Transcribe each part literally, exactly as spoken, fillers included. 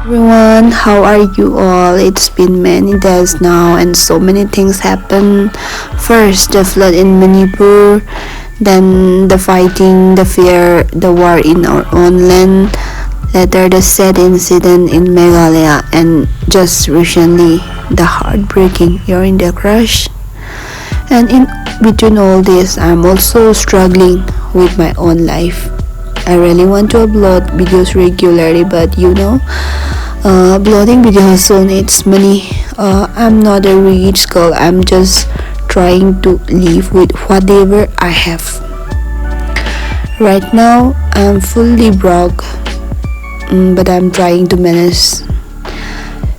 Everyone, how are you all? It's been many days now and so many things happen. First, the flood in Manipur, then the fighting, the fear, the war in our own land, later the sad incident in Meghalaya, and just recently, the heartbreaking Air India crash. And in between all this, I'm also struggling with my own life. I really want to upload videos regularly, but you know, uh, uploading videos also needs money. Uh, I'm not a rich girl, I'm just trying to live with whatever I have. Right now, I'm fully broke, mm, but I'm trying to manage.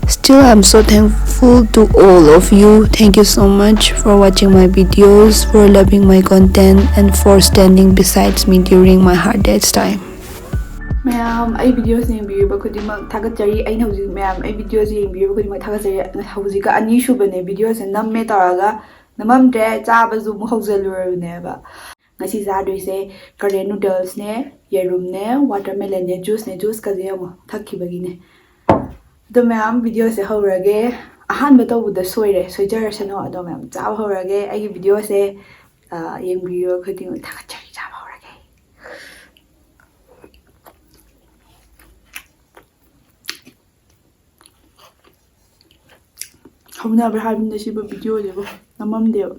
Still, I'm so thankful to all of you. Thank you so much for watching my videos, for loving my content, and for standing besides me during my hardest time. ꯃꯌꯥꯝ, ꯑꯩ videos ꯌꯦꯡꯕꯤꯔꯤꯕ ꯈꯨꯗꯤꯡꯃꯛ ꯊꯥꯒꯠꯆꯔꯤ꯫ ꯑꯩꯅ ꯍꯧꯖꯤꯛ, ꯃꯌꯥꯝ, ꯑꯩ videos ꯌꯦꯡꯕꯤꯔꯤꯕ ꯈꯨꯗꯤꯡꯃꯛ ꯊꯥꯒꯠꯆꯔꯤ꯫ ꯍꯧꯖꯤꯛꯀ ꯑꯅꯤꯁꯨꯕꯅꯦ videoꯁꯦ ꯅꯝꯃꯦ ꯇꯧꯔꯒ ꯅꯝꯃꯝꯗ꯭ꯔꯦ, ꯆꯥꯕꯁꯨ ꯑꯃꯨꯛ ꯍꯧꯖꯤꯜꯂꯨꯔꯕꯅꯦꯕ꯫ ꯉꯁꯤ ꯆꯥꯗꯣꯏꯁꯦ curry noodlesꯅꯦ, ꯌꯦꯔꯨꯝꯅꯦ, watermelonꯅꯦ, juiceꯅꯦ, juiceꯀꯁꯦ ꯌꯦꯡꯉꯣ, ꯊꯛꯈꯤꯕꯒꯤꯅꯦ꯫ ꯑꯗꯣ ꯃꯌꯥꯝ, videoꯁꯦ ꯍꯧꯔꯒꯦ꯫ ꯑꯍꯥꯟꯕ ꯇꯧꯕꯗ ꯁꯣꯏꯔꯦ, ꯁꯣꯏꯖꯔꯁꯅꯨ꯫ ꯑꯗꯣ ꯃꯌꯥꯝ, ꯆꯥꯕ ꯍꯧꯔꯒꯦ꯫ ꯑꯩꯒꯤ videoꯁꯦ, ꯑ, ꯌꯦꯡꯕꯤꯔꯤꯕ ꯈꯨꯗꯤꯡꯃꯛ ꯊꯥꯒꯠꯆꯔꯤ꯫ ꯆꯥꯕ ꯍꯧꯔꯒꯦ꯫ ꯍꯧꯅꯕ꯭ꯔꯥ ꯍꯥꯏꯕꯅꯤꯗ ꯁꯤꯕꯨ videoꯁꯤꯕꯨ ꯅꯝꯃꯝꯗꯦꯕ꯫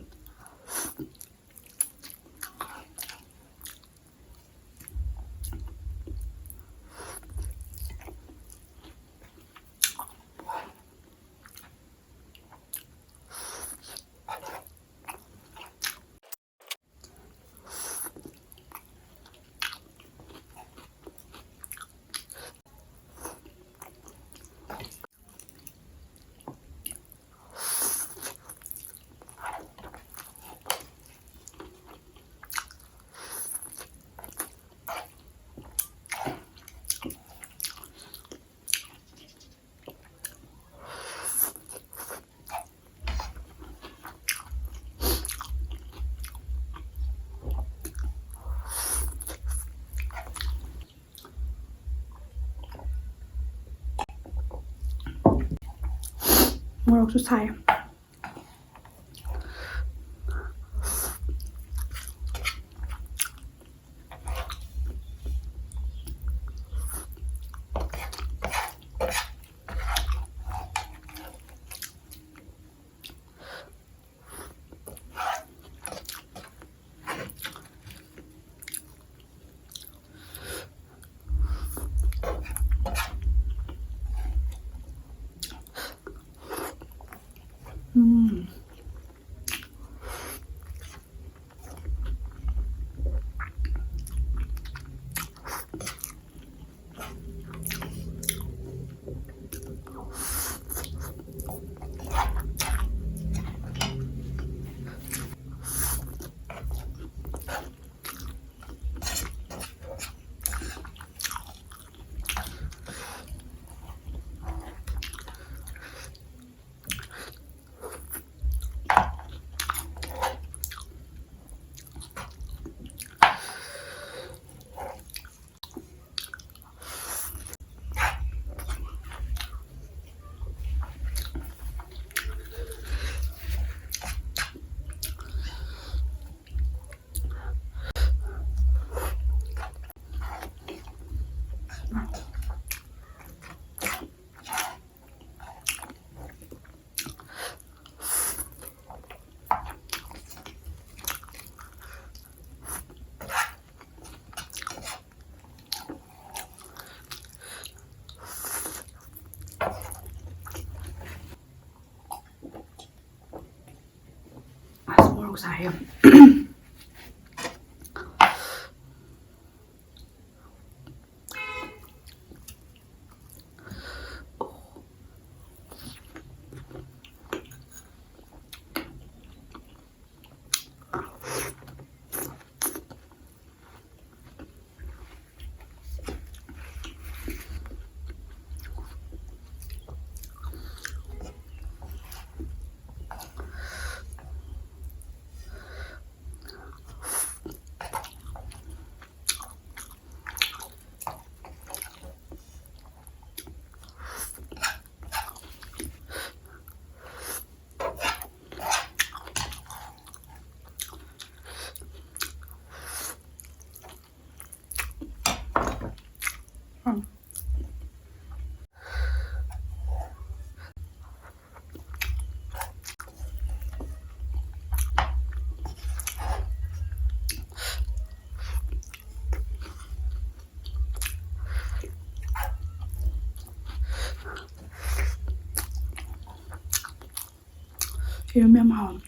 ꯃꯣꯔꯣꯛꯁꯨ ꯁꯥꯏ꯫ ꯎꯝ꯫ ꯑꯁ, ꯃꯣꯔꯣꯛ ꯁꯥꯏꯌꯦ꯫ ꯌꯦꯔꯨꯝ ꯌꯥꯝ ꯍꯥꯎꯋꯦ꯫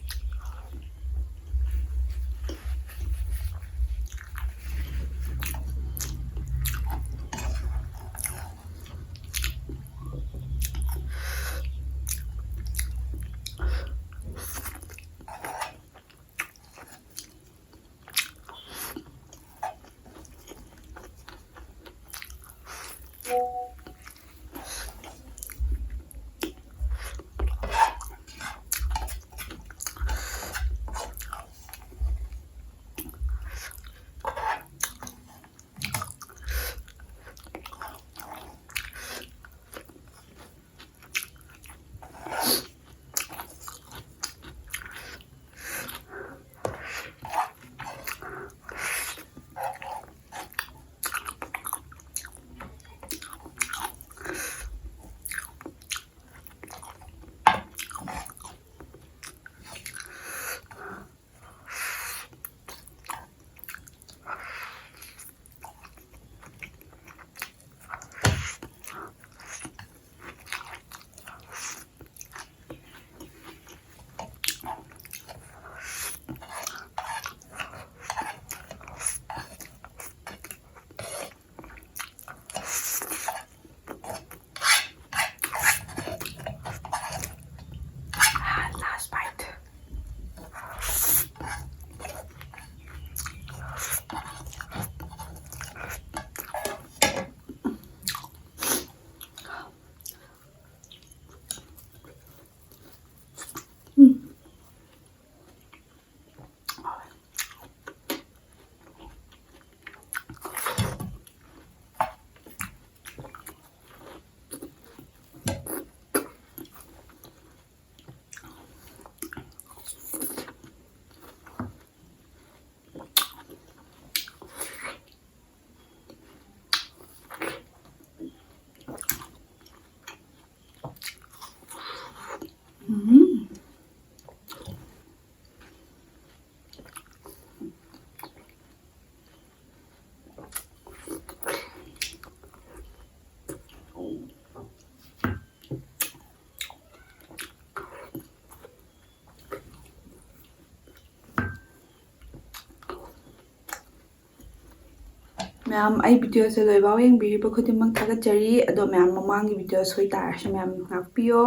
ꯃꯌꯥꯝ, ꯑꯩ videoꯁꯦ ꯂꯣꯏꯐꯥꯎ ꯌꯦꯡꯕꯤꯔꯤꯕ ꯈꯨꯗꯤꯡꯃꯛ ꯊꯥꯒꯠꯆꯔꯤ꯫ ꯑꯗꯣ ꯃꯌꯥꯝ, ꯃꯃꯥꯡꯒꯤ video ꯁꯣꯏ ꯇꯥꯔꯁꯨ ꯃꯌꯥꯝ ꯉꯥꯛꯄꯤꯌꯣ꯫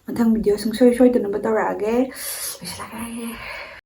ꯃꯊꯪ video ꯁꯨꯡꯁꯣꯏ ꯁꯣꯏꯗꯅꯕ ꯇꯧꯔꯛꯑꯒꯦ꯫ ꯂꯣꯏꯁꯤꯜꯂꯒꯦ꯫